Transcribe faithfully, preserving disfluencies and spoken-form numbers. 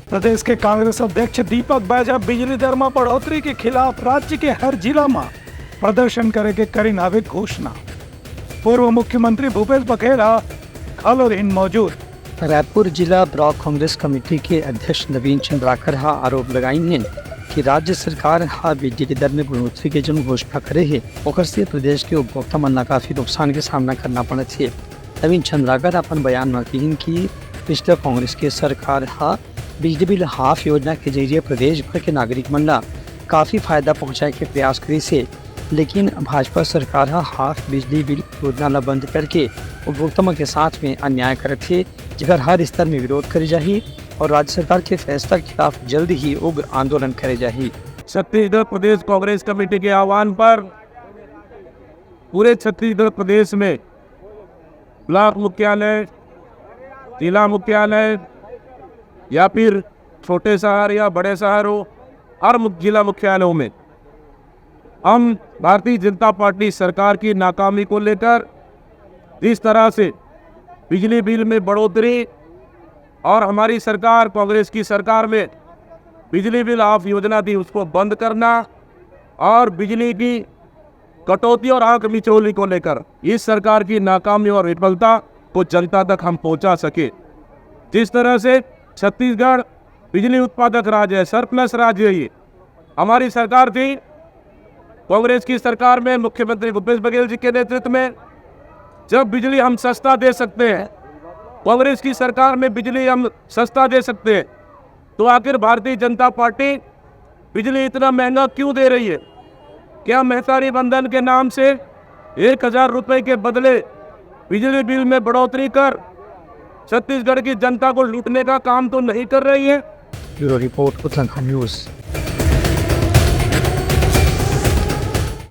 प्रदेश के कांग्रेस अध्यक्ष दीपक बैज ह बिजली दर म बढ़ोतरी के खिलाफ राज्य के हर जिला म प्रदर्शन करे के करिन हावे घोषणा। पूर्व मुख्यमंत्री भूपेश बघेल ह घलो रहिन मौजूद। रायपुर जिला ब्लॉक कांग्रेस कमेटी के अध्यक्ष नवीन चंद्राकर ह आरोप लगाइन हे कि राज्य सरकार ह बिजली के दर में बढ़ोतरी के जउन घोषणा करे हे, ओकर से प्रदेश के उपभोक्ता मन ला काफी नुकसान के सामना करना पड़त हे। नवीन चंद्राकर अपन बयान म किहिन कि पिछला कांग्रेस के सरकार ह बिजली बिल हाफ योजना के जरिए प्रदेश भर के नागरिक मन ला काफी फायदा पहुंचाए के प्रयास करिस हे, लेकिन भाजपा सरकार ह हाफ बिजली बिल योजना ला बंद करके उपभोक्ता मन के साथ में अन्याय करत हे, जेकर हर स्तर में विरोध करे जाही और राज्य सरकार के फैसला के खिलाफ जल्द ही उग्र आंदोलन करे जाही। छत्तीसगढ़ प्रदेश कांग्रेस कमेटी के आह्वान पर पूरे छत्तीसगढ़ प्रदेश में ब्लॉक मुख्यालय, जिला मुख्यालय या फिर छोटे शहर या बड़े शहर हो, हर मु-, जिला मुख्यालयों में हम भारतीय जनता पार्टी सरकार की नाकामी को लेकर जिस तरह से बिजली बिल में बढ़ोतरी और हमारी सरकार, कांग्रेस की सरकार में बिजली बिल हाफ योजना थी, उसको बंद करना और बिजली की कटौती और आंख मिचौली को लेकर इस सरकार की नाकामी और विफलता को जनता तक हम पहुंचा सके। जिस तरह से छत्तीसगढ़ बिजली उत्पादक राज्य है, सरप्लस राज्य है, ये हमारी सरकार थी, कांग्रेस की सरकार में मुख्यमंत्री भूपेश बघेल जी के नेतृत्व में जब बिजली हम सस्ता दे सकते हैं, कांग्रेस की सरकार में बिजली हम सस्ता दे सकते हैं, तो आखिर भारतीय जनता पार्टी बिजली इतना महंगा क्यों दे रही है? क्या महतारी वंदन के नाम से एक हजार रुपए के बदले बिजली बिल में बढ़ोतरी कर छत्तीसगढ़ की जनता को लूटने का काम तो नहीं कर रही है? Bureau Report, Uttarakhand News.